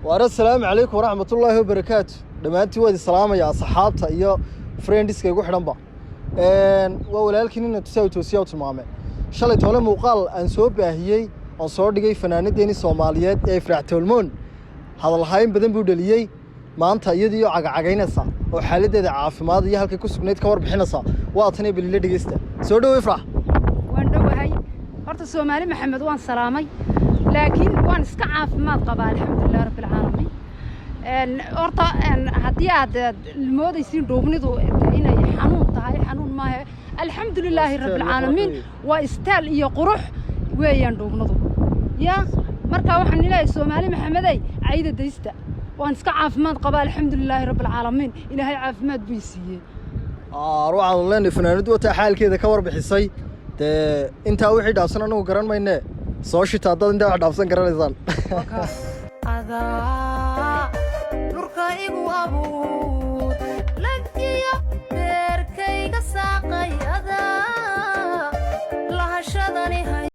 Waar, assalaamu calaykum waraxmatullaahi wabarakaatu. Dhammaantiin waad isalaamaya, asxaabta iyo friendiska igu xidhanba. Waa walaalkii nina tusaa toosiya u tilmaame. Shalay toole muuqaal aan soo baahiyey oon soo dhigay fanaanadeeni Soomaaliyeed ee Ifraax Tolmoon hadalhayn badan buu dhaliyey. Maanta iyadii oo cagacagaynaysa oo xaaladdeeda caafimaad iyo halkay ku sugnayd ka warbixinaysa waa tanee. Balila dhegeysta. Soo dhowo, Ifraax. Waan dhowahay. Horta Soomaali Maxamed waan salaamay, laakiin waan iska caafimaad qabaa, alxamdulilah rabbilcaalamiin. Horta haddii aad moodaysiin dhuubnidu inay xanuun tahay, xanuun maahe, alxamdulilaahi rabbilcaalamiin. Waa istaal iyo qurux weeyaan dhuubnadu ya. Marka waxaan ilaahay, Soomaali Maxamedey, cayda daysta. Waan iska caafimaad qabaa, alxamdulilaahi rabbilcaalamiin. Ilaahay caafimaad buu i siiyey. Waxaanu leenahay fanaanadu wataa xaalkeeda ka warbixisay. Dee intaa wixii dhaafsan anagu garan mayne, soo shita haddaad intaa wax dhaafsan garanaysaan. Adaa dhulka igu abuur.